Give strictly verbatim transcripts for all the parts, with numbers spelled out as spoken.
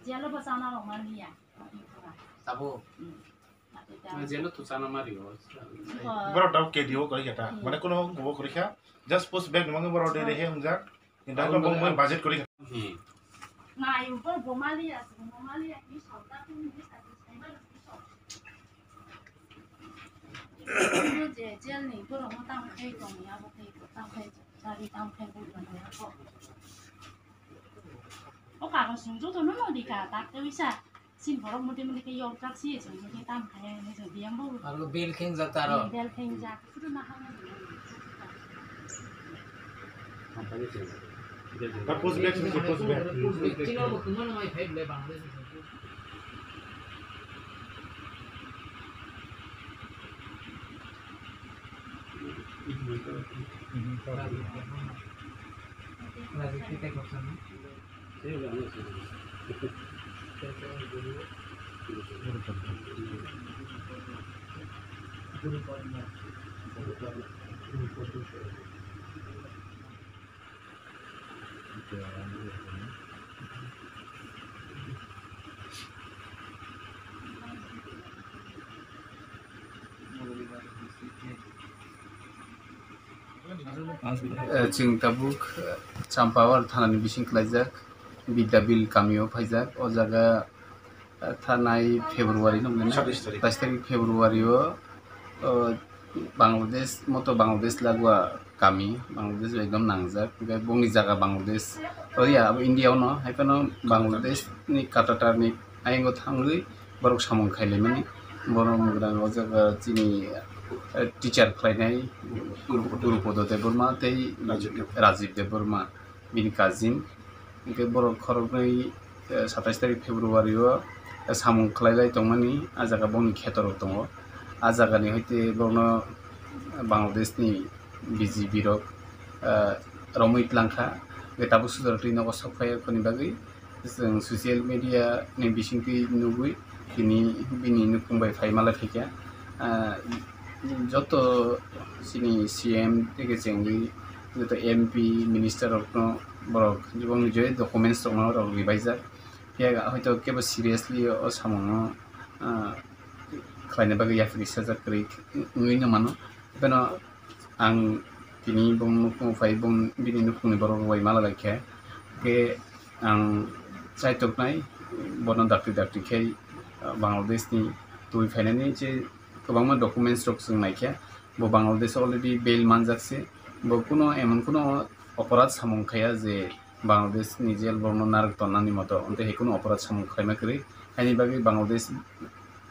Jelo bo chana rok mani ya. Tabo. Hmm. Jelo to chana mari o. Borok dao K D O kori kha ta. Hmm. Mane kono gobo kori kha. Just post back nang borok de rehe ungjak. Inda ko bo budget kori kha. Hmm. Na, yung po, bumali ya, bumali ya, ni sota ko ni sa, ni sa, ni sa. Yung je, jel ni, borok mo tam khai tong ya, bo khai, tam khai, dari tam khai, bo khai ya ko. O kago sung joto no no di ka, tak te wisa. Sin borok mudi mudi ke yok jak si, sung mudi tam khai, ni sung diam bo. Aro bel kheng jak taro. Bel kheng jak. Ta post back, post back. Eh, chwng tabuk, eh, Champawar thanani bising klaijak, Bidyabil kamio phaijak. O jaga, eh, thanai February no hwnwi na? Satais tarik. Satais tarik February o, oh, Bangladesh, moto Bangladesh lagwa kami, Bangladesh bai ekdom nangjak. Hwnkhe bongni jaga Bangladesh, oh ya, abo India o no, hai phano Bangladesh ni Katatar ni ayang o thangwi borok samung khailaimani. Borok wngwrang o jaga chini, eh, teacher khlainai Gurupodo Debbarma tei Rajiv Debbarma. Bini cousin. Hwnkhe borok khoroknwi, eh, satais tarik February o, eh, samung khlailai tongmani, ah jaga bongni kheto rok tongo. Ah jagani hoite borokno Bangladesh ni B G B rok, eh, romwi tlangkha. Hwnkhe tabuk sujak twi nogo sok phai, aboni bagwi chwng social media ni bisingtwi nugwi tini bini nukhung bai phai malai phaikha. Ah, joto chini C M tei khe chengwi joto M P, minister rokno borok bongni je documents rokno rok ribaijak. Phiya hoito kebo seriously o samungno, ah, khlaina bagwi yapri sajak kwrwi wngwi no mano. Pheno ang tini bong nukhung phai, bong bini nukhungni borok rok bai mala lai khe, khe ang chaitoknai bono dakti dakti khe, ah, Bangladesh ni twi phainani je kwbangma documents rok chwng naikha, bo Bangladesh already bail manjak se, bo kuno emon kuno oporad samung khaiya je Bangladesh ni jail borokno narwk tonnani moto, hwnkhe hai kuno oporad samung khlaima kwrwi, haini bagwi Bangladesh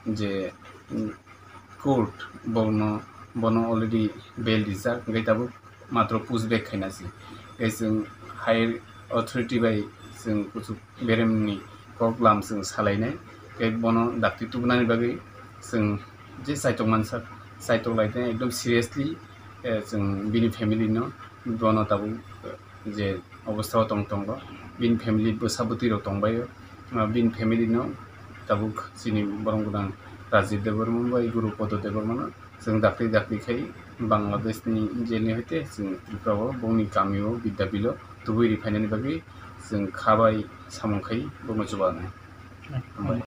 je, mm, court borokno, bono already bail rijak, hwnkhe tabuk matro push back khaina se. Tei chwng higher authority bai chwng kuchuk beremni kok lam chwng salainai. Tei bono dakti tubunani bagwi chwng je chaitok mansa, chaitok lai tei ekdom seriously, eh, chwng bini family no bono tabuk, eh, je obostha o tong tongo, bini family bwsa bwtwi rok tongbaio, ah, bini family no tabuk chini borong gwnang Rajiv Debbarma bai Gurupodo Debbarma no chwng dakti dakti khai Bangladesh ni jail ni hoite chwng Tripura o bongni kami o Bidyabil o tubui ri phainani bagwi chwng kha bai samung khai bongno chubanai. Hambai.